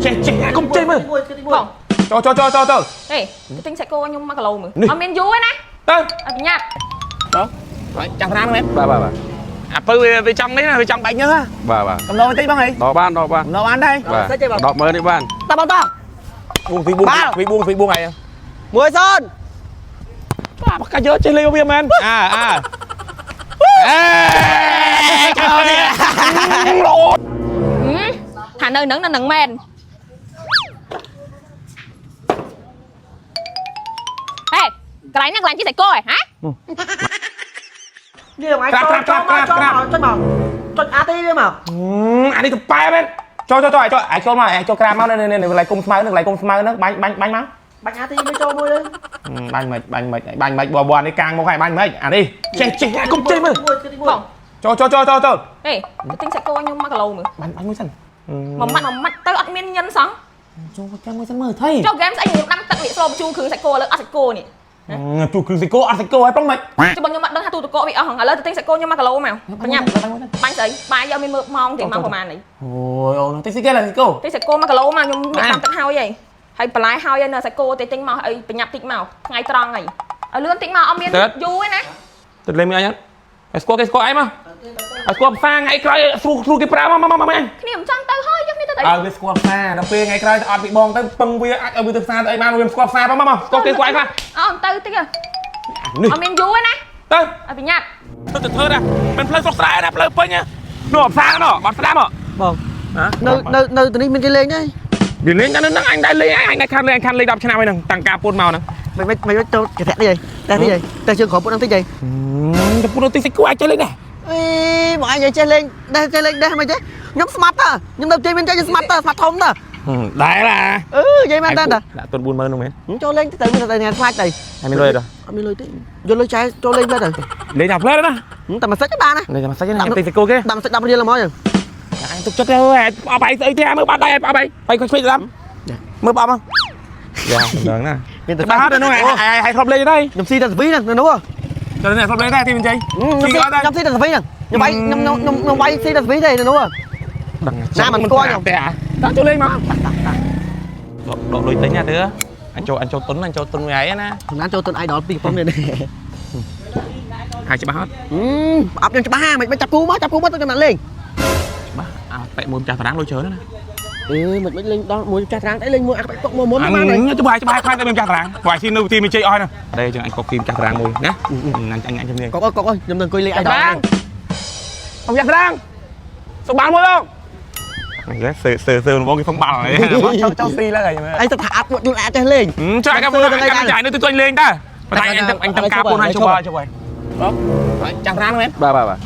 ចេះចេះកុំចេះមើល មួយទីមួយ បង ចូលចូលចូលចូលចូល ហេទៅទិញសាច់គោឲ្យខ្ញុំ1គីឡូមើល នេះ អត់មានយូរទេណា ទៅ ឲ្យប្រញាប់ ចាំប្រាំមែន បាទបាទបាទ អាពៅវាចង់នេះណាវាចង់បាច់ញើស បាទបាទ កំណងបន្តិចបងហី ដកបានដកបាន កំណងបានដែរ បាទ100000នេះបាន តបងត បួងទីបួងទីបួងទីបួងហី មួយសូន បាទបកាយកចេះលេងវាមែនអើអើអេចូលនេះលោ ហឹមថានៅនឹងនៅនឹងមែនហេកន្លែងហ្នឹងកន្លែងជិះសាច់គោហ៎ហ៎ នេះថ្ងៃចូលចូលមកចូលមកចុចមកចុចអាទីវាមក អានេះទៅប៉ែមែនចូលចូលចូលចូលអាចចូលមកអាចចូលក្រាមមកនេះនេះកន្លែងគុំស្មៅហ្នឹងកន្លែងគុំស្មៅហ្នឹងបាញ់បាញ់បាញ់មក បាញ់អាទីវាចូលមួយទៅ បាញ់មិនបាញ់មិនបាញ់មិនបបនេះកាងមកហើយបាញ់មិនអានេះចេះចេះកុំចេះមើល មួយទីមួយ បង ចូលចូលចូលចូលចូល ហេទៅទិញសាច់គោឲ្យខ្ញុំ1គីឡូមើល បាញ់បាញ់មួយសិន មួយម៉ាត់មួយម៉ាត់ទៅអត់មានញិនសោះ ចូលចាំមួយសិនមើលថៃ ចូលហ្គេមស្អីខ្ញុំដាំទឹកនេះស្រូបជូរគ្រឿងសាច់គោឥឡូវអត់សាច់គោនេះ ជួគ្រឿងសិកោអត់សិកោហើយប្រុងមិន ចុះបងខ្ញុំអត់ដឹងថាទូទឹកកកវាអស់ហងឥឡូវទៅទិញសាច់គោខ្ញុំ1គីឡូមកប្រញាប់បាញ់ស្អីបាយយកមានមើលម៉ោងទេម៉ោងប្រហែលនេះ អូយអូនតិចសិកេឡាសិកោ ទិញសាច់គោ1គីឡូមកខ្ញុំមានដាំទឹកហើយហីហើយបន្លែហើយនៅសាច់គោទេទិញមកអីប្រញាប់តិចមកថ្ងៃត្រង់ហីឲ្យលឿនតិចមកអត់មានយូរទេណា ទៅលេងមួយអញអត់ឲ្យស្គាល់គេស្គាល់ឯងមកឲ្យស្គាល់ផ្សារថ្ងៃក្រោយស្រួលស្រួលគេប្រើមកមកមកមក គ្នាមិនចង់ទៅហើយយកគ្នាទៅ ឲ្យវាស្គាល់ផ្សារដល់ពេលថ្ងៃក្រោយអត់ពីបងទៅពឹងវាអាចឲ្យវាទៅផ្សារទៅអីបានវាស្គាល់ផ្សារមកមកស្គាល់គេស្គាល់ឯងខ្លះ អត់ទៅតិច នេះ អត់មានយូរទេណា ទៅ ឲ្យប្រញាប់ ទៅទៅធ្វើណាមិនផ្លូវស្រុកស្រែណាផ្លូវពេញនោះផ្សារនោះបាត់ស្ដាំ បងនៅនៅនៅទីនេះមានគេលេងទេ វាលេងតែនៅហ្នឹងអញដែរលេងអញដែរខានលេងអញខានលេង10ឆ្នាំហើយហ្នឹងតាំងការពួនមកហ្នឹង មិនមិនមិនចូលកថានេះហីតែនេះហីតែជើងក្រោមពុតនឹងតិចហី ទៅពួនទីសិកគូអាចចេះលេងដែរ អីមកឯងនិយាយចេះលេងដែរចេះលេងដែរមិនចេះខ្ញុំស្មាត់តើខ្ញុំនៅជ័យមានចេះខ្ញុំស្មាត់តើស្មាត់ធំតើ ដែរឡា អឺនិយាយមែនតើ ដាក់ទុន40000នោះមែន ចូលលេងទៅមានតែថ្ងៃខ្លាចទៅ ហើយមានលុយអត់ អត់មានលុយទេយកលុយចែចូលលេងទៅ លេងតែផ្លូវណា តែមួយសិចបានណា លេងតែមួយសាច់ណាទីសិកូគេ ដាក់មួយសិច10រៀលហ្មង អញទុកចិត្តទៅអបអីស្អីទេមើលបាត់ដៃអបអីបាយខុសឆ្វេងតាមមើលបបយ៉ាមិនដឹងណា មានតែ បាត់ទៅនោះហើយធ្លាប់លេងដែរ ខ្ញុំស៊ីតែសវីហ្នឹងនៅនោះ ចូលនេះធ្លាប់លេងដែរទីមិនជ័យ ខ្ញុំស៊ីខ្ញុំស៊ីតែសវីហ្នឹងខ្ញុំវាយខ្ញុំខ្ញុំខ្ញុំវាយស៊ីតែសវីទេនៅនោះ ដឹង ណាមិនស្គាល់ខ្ញុំ ទេអាតចូលលេងមកដកលុយទិញណាទៅអញចូលអញចូលទុនអញចូលទុនមួយឯងណា សំណានចូលទុនអៃដលពីកំប៉ុងនេះ ហើយច្បាស់អត់ អប់ខ្ញុំច្បាស់ហាមិនមិនចាប់គូមកចាប់គូមកទៅខ្ញុំលេង ច្បាស់អាប៉ែមួយចាស់តារាងលុយច្រើនណា អេមិនមិនលេងដល់មួយចាស់ត្រាងអីលេងមួយអាក់ពុកមួយមុនបានហើយ អញច្បាស់ច្បាស់ខ្លាចតែមានចាស់តារាងព្រោះអាស៊ីនៅទីមានជ័យអស់ណាតែចឹងអញកុកទីចាស់តារាងមួយណាអញអញអញជំនាញ កុកកុកខ្ញុំនឹងអង្គុយលេងអៃដល តារាងអញចាស់តារាងសុំបាល់មួយបងនេះសើសើសើបងគេសុំបាល់ហើយចូលចូលស៊ីឡើងហើយមើល អីទៅថាអត់យល់អាចចេះលេង ចាយកាប់ចាយនៅទៅលេងតើតែអញអញតាមការពូនឲ្យជួយជួយបងចាំរានមែន បាទបាទបាទ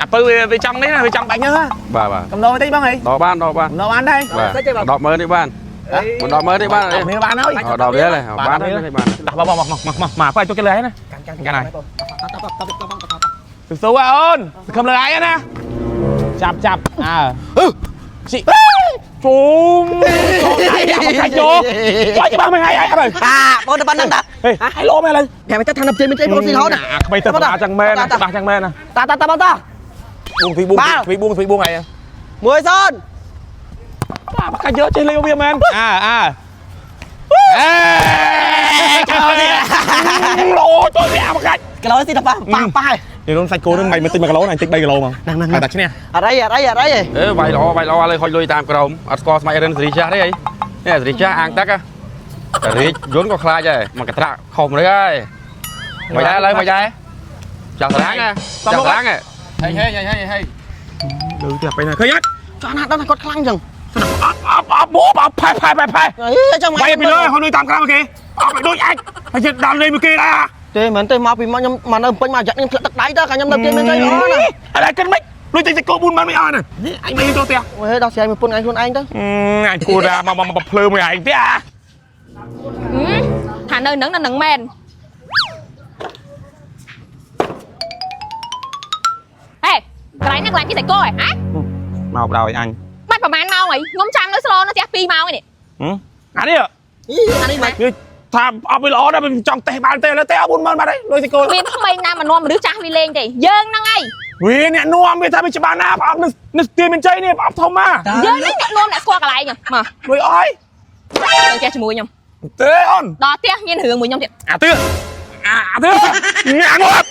អាពៅវាចង់នេះណាវាចង់បាច់ញើស បាទបាទ កំណងបន្តិចបងហី ដកបានដកបាន កំណងបានដែរ បាទ100000នេះបាន100000នេះបាន អត់មានបានហើយ ដល់រៀលហើយបានហើយបាន ដាក់បងមកមកមកមកបើទុកគេលើហើយណាកាន់ហើយស៊ូៗអូនសង្ឃឹមលើឯងណាចាប់ចាប់អើជីជុំចូលដៃកាច់ចូលចូលច្បាស់មិនហើយអីអើ អាបងទៅប៉ុណ្្នឹងតា ហេហើយលោមែនឡើយ គេមិនថានៅជ័យមានជ័យបងស៊ីរហូតណា អាក្មេងទៅច្បាស់ចឹងមែនច្បាស់ចឹងមែនណា តាតាតាបងតា បួងទីបួងទីបួងទីបួងហើយ មួយសូន បាទកាយកចេះលេងវាមែនអើអើអេចូលនេះលោចូលនេះអាមកកាច់ គីឡូស៊ីតែប៉ះប៉ះប៉ះ នេះនោះសាច់គោនឹងមិនទិញ1គីឡូណាទិញ3គីឡូហ្មង ហ្នឹងហ្នឹង តែឈ្នះ អត់អីអត់អីអត់អី អេវាយល្អវាយល្អឥឡូវហុចលុយតាមក្រោមអត់ស្គាល់ស្មៃរិនសេរីចាស់ទេអីនេះសេរីចាស់អាងទឹកតែរីកយន្តក៏ខ្លាចដែរមកកត្រាក់ខំនេះហើយមិនដែរឥឡូវមិនដែរចាស់តារាងណាចាស់តារាងហេហេហេហេហេ លើទៅពេលណាឃើញអត់ ចង់ណាដល់គាត់ខ្លាំងចឹង អត់អត់អត់បោអត់ផែផែផែផែ អីចង់ វាយពីលើហុលុយតាមក្រោមគេអត់ឲ្យដូចអាចហើយជិតដល់លេងមួយគេដែរ ទេមិនទេមកពីមកខ្ញុំមកនៅពេញមកយ៉ាក់ខ្ញុំធ្លាក់ទឹកដៃទៅកាខ្ញុំនៅជ័យមានជ័យល្អណា ឥឡូវគិតមិនលុយទិញសាច់គោ4ម៉ឺនមិនអស់ណានេះអញមិនចូលផ្ទះ អូយដល់ស្រាយមួយពុនឯងខ្លួនឯងទៅ អញគួរថាមកមកភ្លើមួយឯងទេអា ថានៅនឹងនៅនឹងមែនហេកន្លែងហ្នឹងកន្លែងជិះសាច់គោហ៎ហ៎ មកដល់អញ បាត់ប្រហែលម៉ោងហីខ្ញុំចាំនៅស្លនៅផ្ទះ2ម៉ោងឯនេះ អានេះ អានេះមិន វាថាអត់វាល្អដែរវាចង់តេះបានទេឥឡូវតេះអស់40000បាត់ហើយលុយសាច់គោ មានក្មេងណាមកនាំមនុស្សចាស់វាលេងទេយើងហ្នឹងឯង វាអ្នកនាំវាថាវាច្បាស់ណាស់ប្រអប់នៅស្ទាមានជ័យនេះប្រអប់ធំមក យើងនេះអ្នកនាំអ្នកស្គាល់កន្លែងមក លុយអស់ ទៅផ្ទះជាមួយខ្ញុំ ទេអូន ដល់ផ្ទះមានរឿងមួយខ្ញុំទៀត អាទឿអាអាទឿអាងាប់